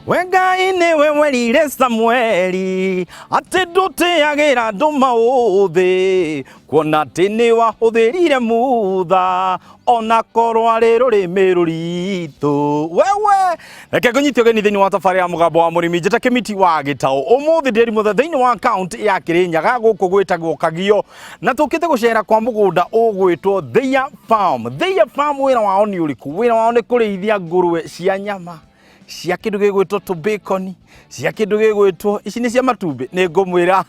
We Ngai nĩwe werire Samueli atĩ ndũtĩagĩra andũ maũthĩ, kuona atĩ nĩ wahũthĩrire Mutha ona korwo arĩ rũrĩmĩ rũritũ. Wewe reke ngũnyite ũgeni thĩinĩ wa tabarĩra ya Mũgambo wa Mũrĩmi. Njĩta Kĩmiti wa Gĩtaũ. Ũmũthĩ ndĩri mũthe thĩinĩ wa kaunti ya Kĩrĩnyaga, gũkũ gwĩtagwo Kagio, na tũkĩte gũcera kwa mũgũnda ũgwĩtwo Theia Farm. Theia Farm wĩra wao nĩ ũrĩkũ? Wĩra wao nĩ kũrĩithia ngũrwe cia nyama, cia kĩndũ gĩgwĩtwo tũbacon, cia kĩndũ gĩgwĩtwo ici nĩ cia matumbĩ, nĩ ngũmwĩra.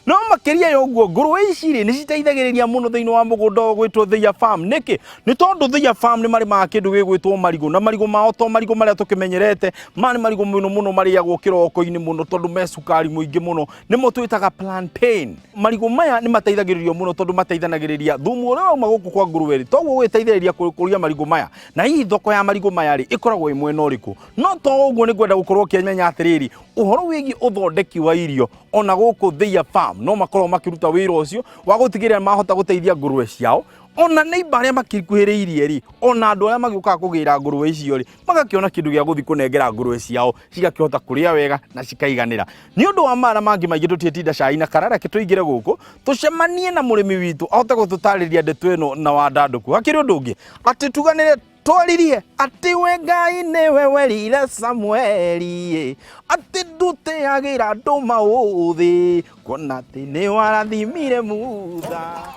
No makĩria ya ũguo, ngũrwe ici rĩ nĩ citeithagĩrĩria mũno thĩinĩ wa mũgũnda ũyũ gwĩtwo Theia Farm. Nĩkĩ? Nĩ tondũ Theia Farm nĩ marĩmaga kĩndũ gĩgwĩtwo marigũ, na marigũ mao to marigũ marĩa tũkĩmenyerete, maya nĩ marigũ mũno mũno marĩagwo kĩroko-inĩ mũno tondũ me cukari mũingĩ mũno, nĩmo twĩtaga plantain. Marigũ maya nĩ mateithagĩrĩrio mũno tondũ mateithanagĩrĩria thumu ũrĩa wauma gũkũ kwa ngũrwe rĩ, toguo ũgĩteithĩrĩria gũkũria marigũ maya. Na hihi thoko ya marigũ maya rĩ ĩkoragwo ĩ mwena ũrĩkũ? No to ũguo, nĩ ngwenda gũkorwo ũkĩmenya atĩrĩrĩ, ũhoro wĩgiĩ ũthondeki wa irio ona gũkũ Theia Farm no makoragwo makĩruta wĩra ũcio wa gũtigĩrĩra mahota gũteithia ngũrwe ciao, ona neighbor arĩa makĩkuhĩrĩirie rĩ, ona andũ arĩa magĩũkaga kũgĩra ngũrwe icio rĩ, magakĩona kĩndũ gĩa gũthiĩ kũnengera ngũrwe ciao, cigakĩhota kũrĩa wega na cikaiganĩra. Nĩ ũndũ wa maya na mangĩ maingĩ, tũtiĩtinda cai na karara, reke tũingĩre gũkũ tũcemanie na mũrĩmi witũ ahote gũtũtarĩria ndeto ĩno na wandandũku. Hakĩrĩ ũndũ ũngĩ atĩ tuganĩre twaririe atĩ we Ngai nĩwe werire Samueli atĩ ndũteagĩra andũ maũthĩ, kuona atĩ nĩ warathimire Mutha.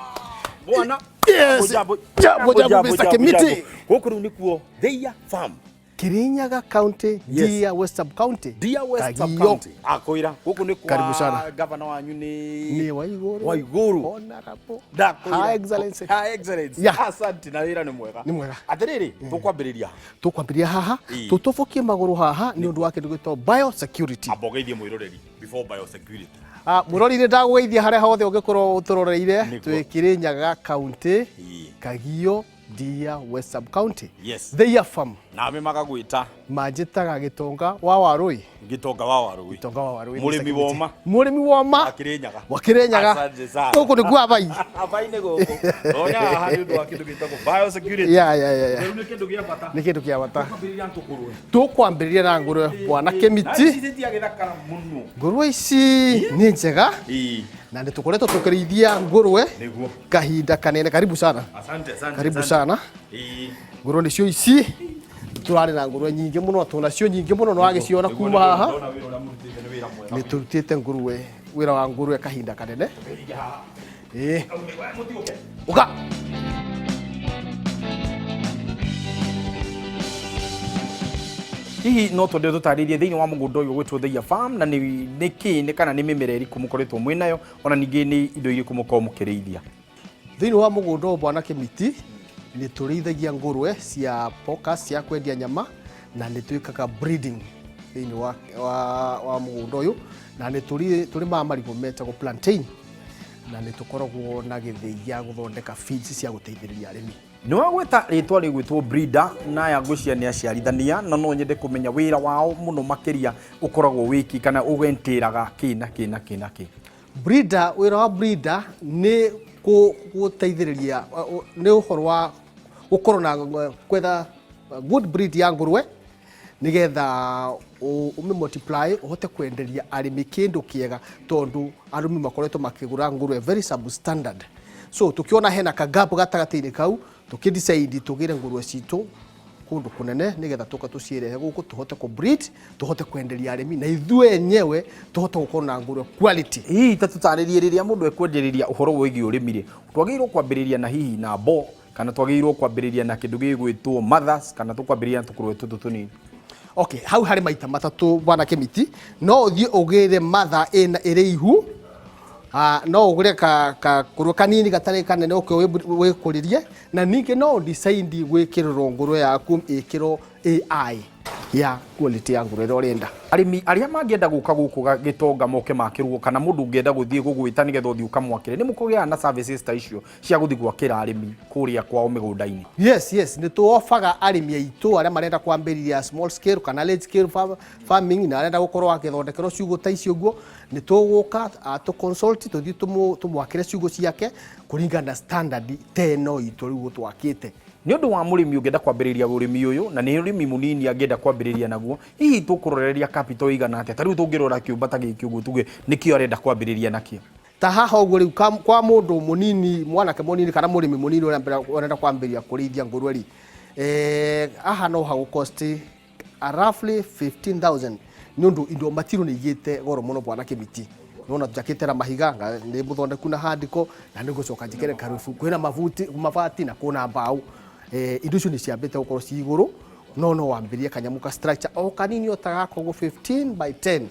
Bwana. Yes. Jambo, Jambo, jambo, Mr. Kimiti. Gũkũ rĩu nĩkuo Theia Farm. Kirinyaga County. Yes. Ndia West Sub County. Ndia West Kagio. Sub County. Akwĩra gũkũ nĩ kwa Karibu sana. Gavana wanyu nĩ Nĩ Waiguru. Waiguru. Honorable. Ndakwĩra. Her Excellency. Her Excellency. Yeah. Asante, na wĩra nĩ mwega. Nĩ mwega. Atĩrĩrĩ, tũkwambĩrĩria. Tũkwambĩrĩria haha, tũtobokie magũrũ haha nĩ ũndũ wa kĩndũ gĩtagwo biosecurity. Amba ũgeithie mwĩroreri before biosecurity. Ah, mũrori, nĩ ndagũgeithia harĩa hothe ũngĩkorwo ũtũroreire. Nĩguo. Twĩ Kirinyaga County, Kagio, Ndia West Sub County. Theia Farm. Nawe magagwĩta? Manjĩtaga Gĩtonga wa Warũi. Gĩtonga wa Warũi. Gĩtonga wa Warũi. Mũrĩmi woma. Mũrĩmi woma. Wa Kĩrĩnyaga. Wa Kĩrĩnyaga. Asante sana. Gũkũ nĩkuo abai. Abai nĩ gũkũ. Ona haha nĩ ũndũ wa kĩndũ gĩtagwo biosecurity. Yeah. Rĩu nĩ kĩndũ gĩa bata. Nĩ kĩndũ kĩa bata. Kwambĩrĩria na tũkũrwe. Tũkwambĩrĩria na ngũrwe, bwana Na Kĩmiti. ici citiagĩthakara mũno. Ngũrwe ici nĩ njega na nĩ tũkoretwo tũkĩrĩithia ngũrwe kahinda kanene. Karibu sana. Asante, asante. Karibu asante. sana. Ngũrwe nĩcio ici. Tũrarĩ na ngũrwe nyingĩ mũno, tũnacio nyingĩ mũno, no wagĩciona Nĩguo, kuma nĩguo, haha. ndona wĩra ũrĩa mũrutĩte nĩ wĩra mwega. Nĩ tũrutĩte ngũrwe, wĩra wa ngũrwe kahinda kanene. Ĩĩ. Ũka. Hihi no twende tũtarĩrie thĩinĩ wa mũgũnda ũyũ gwĩtwo Theia Farm, na nĩ nĩ kĩ nĩ kana nĩ mĩmera ĩrĩkũ mũkoretwo mwĩnayo, ona ningĩ nĩ indo irĩkũ mũkoragwo mũkĩrĩithia? Thĩinĩ wa mũgũnda ũyũ, bwana Kĩmiti, nĩ tũrĩithagia ngũrwe cia porkers cia kwendia nyama, na nĩ twĩkaga breeding thĩinĩ wa mũgũnda ũyũ, na nĩ tũrĩmaga marigũ metagwo plantain, na nĩ tũkoragwo na gĩthĩi gĩa gũthondeka feeds cia gũteithĩrĩria arĩmi. Nĩ wagwĩta rĩtwa rĩgwĩtwo breeder, na aya ngwĩciria nĩ aciarithania, na no nyende kũmenya wĩra wao mũno makĩria ũkoragwo wĩki kana ũgentĩraga kĩ na kĩ na kĩ na kĩ. Breeder, wĩra wa breeder nĩ gũteithĩrĩria, nĩ ũhoro wa gũkorwo na gwetha good breed ya ngũrwe nĩgetha ũmĩ multiply, ũhote kwenderia arĩmi kĩndũ kĩega, tondũ arĩmi makoretwo makĩgũra ngũrwe very substandard. So tũkĩona hena ka gap gatagatĩ-inĩ kau, tũkĩ decide tũgĩre ngũrwe citũ kũndũ kũnene nĩgetha tũka tũcirehe gũkũ, tũhote kũ breed, tũhote kwenderia arĩmi, na ithuĩ enyewe tũhote gũkorwo na ngũrwe quality. Hihi ta tũtarĩrie, rĩrĩa mũndũ ekwenjĩrĩria ũhoro wĩgiĩ ũrĩmi rĩ, twagĩrĩirwo kwambĩrĩria na hihi na mbo, kana twagĩrĩirwo kwambĩrĩria na kĩndũ gĩgwĩtwo mothers, kana tũkwambĩrĩria na tũkũrwe tũtũ tũnini? Okay, hau harĩ maita matatũ, bwana Kĩmiti. No ũthiĩ ũgĩre mother ĩna ĩrĩ ihu, no ũgũre ka kũrwe kanini gatarĩ kanene ũke wĩkũrĩrie, na ningĩ no decide gwĩkĩrĩrwo ngũrwe yaku ĩkĩrwo AI ya quality ya ngũrwe ĩrĩa ũrenda. Arĩmi arĩa mangĩenda gũka gũkũ Gĩtonga moke makĩrwo, kana mũndũ ũngĩenda gũthiĩ gũgwĩta nĩgetha ũthiĩ ũkamwakĩre, nĩ mũkũgĩaga na services ta icio cia gũthiĩ gwakĩra arĩmi kũrĩa kwao mĩgũnda-inĩ? Yes, nĩ tũobaga arĩmi aitũ arĩa marenda kwambĩrĩria small scale kana large scale farming, na arenda gũkorwo akĩthondekerwo ciugũ ta icio ũguo, nĩ tũgũka tũ consult, tũthiĩ tũmwakĩre ciugũ ciake kũringana na standard ta ĩno itũ rĩu twakĩte. Nĩ ũndũ wa mũrĩmi ũngĩenda kwambĩrĩria ũrĩmi ũyũ, na nĩ ũrĩmi mũnini angĩenda kwambĩrĩria naguo, hihi tũkũroreria capital ĩigana atĩa? Ta rĩu tũngĩrora kĩũmba ta gĩkĩ ũguo tuge nĩkĩo arenda kwambĩrĩria nakĩo. Ta haha ũguo rĩu kwa mũndũ mũnini, mwanake mũnini kana mũrĩmi mũnini ũrĩa mbere ũrenda kwambĩrĩria kũrĩithia ngũrwe rĩ, haha no hagũ cost roughly 15,000 nĩ ũndũ indo material nĩ igĩte goro mũno bwana Kĩmiti. Nĩwona njakĩte na mahiga, nĩ mũthondeku na handiko na nĩ ngũcoka njĩkĩre karubu, kwĩna mabuti, mabati na kwĩna mbaũ. Indo icio nĩ ciambĩte gũkorwo ci igũrũ, no no wambĩrĩrie kanyamũ ka structure o kanini o ta gaka ũguo 15 by 10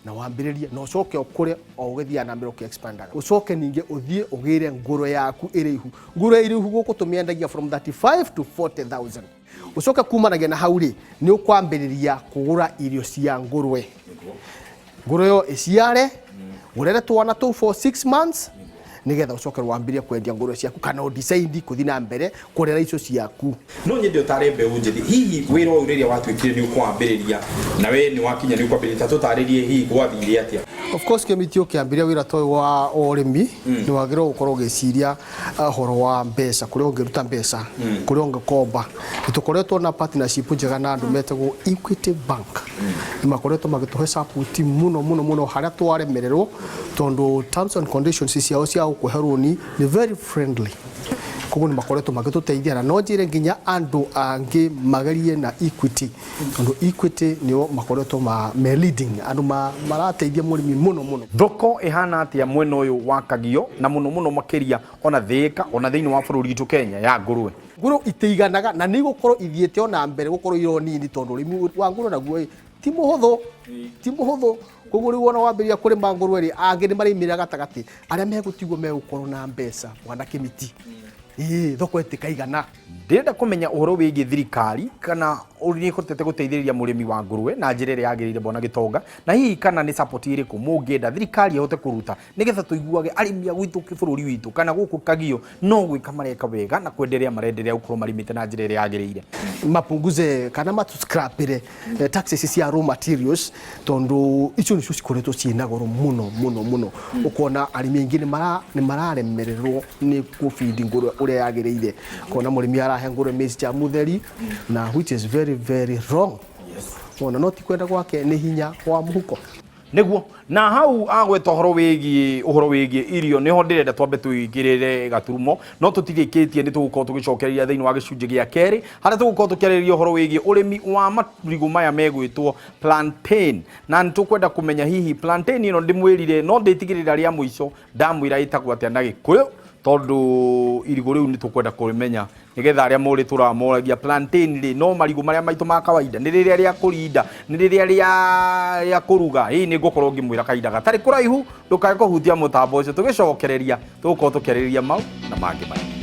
na wambĩrĩrie na ũcoke ũkũre o ũgĩthiaga na mbere ũkĩ expandaga. Ũcoke ningĩ ũthiĩ ũgĩre ngũrwe yaku ĩrĩ ihu. Ngũrwe ĩrĩ ihu gũkũ tũmĩendagia from 35 to 40,000. Ũcoke kumanagia na hau rĩ, nĩ ũkwambĩrĩria kũgũra irio cia ngũrwe. Ngũrwe ĩyo ĩciare, ũrere twana tũu for 6 months, nĩgetha ũcoke wambĩrĩrie kwendia ngũrwe ciaku kana ũ decide kũthiĩ na mbere kũrera icio ciaku. No nyende ũtare mbeũ njĩthĩ, hihi wĩra ũyũ rĩrĩa watuĩkire nĩ ũkũwambĩrĩria na we nĩ wakinya nĩ ũkwambĩrĩria, ta tũtarĩrie hihi gwathire atĩa? Of course Kĩmiti, ũkĩambĩrĩria wĩra ta ũyũ wa ũrĩmi nĩ wagĩrĩirwo gũkorwo ũgĩciria ũhoro wa mbeca, kũrĩa ũngĩruta mbeca, kũrĩa ũngĩkomba. Nĩ tũkoretwo na partnership njega na andũ metagwo Equity Bank. Nĩ makoretwo magĩtũhe support mũno mũno mũno harĩa twaremererwo, tondũ terms and conditions ciao cia gũkũhe rũni nĩ very friendly. Koguo nĩ makoretwo magĩtũteithia, na no njĩre nginya andũ angĩ magerie na Equity, tondũ Equity nĩo makoretwo me leading, andũ marateithia mũrĩmi mũno mũno. Thoko ĩhana atĩa mwena ũyũ wa Kagio, na mũno mũno makĩria ona Thĩka, ona thĩinĩ wa bũrũri witũ Kenya ya ngũrwe? Ngũrwe itiiganaga na nĩ igũkorwo ithiĩte ona mbere gũkorwo irĩ o nini, tondũ ũrĩmi wa ngũrwe naguo ĩ, ti mũhũthũ, ti mũhũthũ. Koguo rĩu ona wambĩrĩria kũrĩma ngũrwe rĩ, angĩ nĩ maraimĩrĩra gatagatĩ, arĩa megũtigwo megũkorwo na mbeca bwana Kĩmiti. Ĩĩ, thoko ĩtikaigana. Ndĩrenda kũmenya ũhoro wĩgiĩ thirikari, kana nĩ ĩhotete gũteithĩrĩria mũrĩmi wa ngũrwe na njĩra ĩrĩa yagĩrĩire bwana Gĩtonga, na hihi kana nĩ support ĩrĩkũ mũngĩenda thirikari ĩhote kũruta nĩgetha tũiguage arĩmi a gwitũ bũrũri witũ kana gũkũ Kagio no gwĩka mareka wega na kwenderea marenderea gũkorwo marĩmĩte na njĩra ĩrĩa yagĩrĩire. Mapunguze kana matuscrapĩre taxes cia raw materials, tondũ icio nĩcio cikoretwo ciĩna goro mũno mũno mũno. Ũkona arĩmi aingĩ nĩ mararemererwo nĩ kũbindi ngũrwe ũrĩa yagĩrĩire. Ũkona mũrĩmi arahe ngũrwe maize mũtheri, na which is very very wrong. Ona no ti kwenda gwake, nĩ hinya wa mũhuko. Nĩguo na hau agweta ũhoro wĩgiĩ irio, nĩho ndĩrenda twambe tũingĩrĩre gaturumo, no tũtirĩkĩtie. Nĩ tũgũkorwo tũgĩcokereria thĩinĩ wa gĩcunjĩ gĩa kerĩ, harĩa tũgũkorwo tũkĩarĩrĩria ũhoro wĩgiĩ ũrĩmi wa marigũ maya megwĩtwo plantain, na nĩ tũkwenda kũmenya hihi plantain ĩno ndĩmwĩrire, no ndĩtigĩrĩra rĩa mũico ndamwĩra ĩtagwo atĩa na Gĩkũyũ, tondũ irigũ rĩu nĩ tũkwenda kũrĩmenya nĩgetha arĩa morĩ tũramoragia plantain rĩ, no marigũ marĩa maitũ ma kawaida, nĩ rĩrĩa rĩa kũrinda, nĩ rĩrĩa rĩa kũruga? Hihi nĩ ngũkorwo ngĩmwĩra kahinda gatarĩ kũraihu. Ndũkae kũhutia mũtambo ũcio, tũgĩcokereria tũgũkorwo tũkĩarĩrĩria mau na mangĩ maingĩ.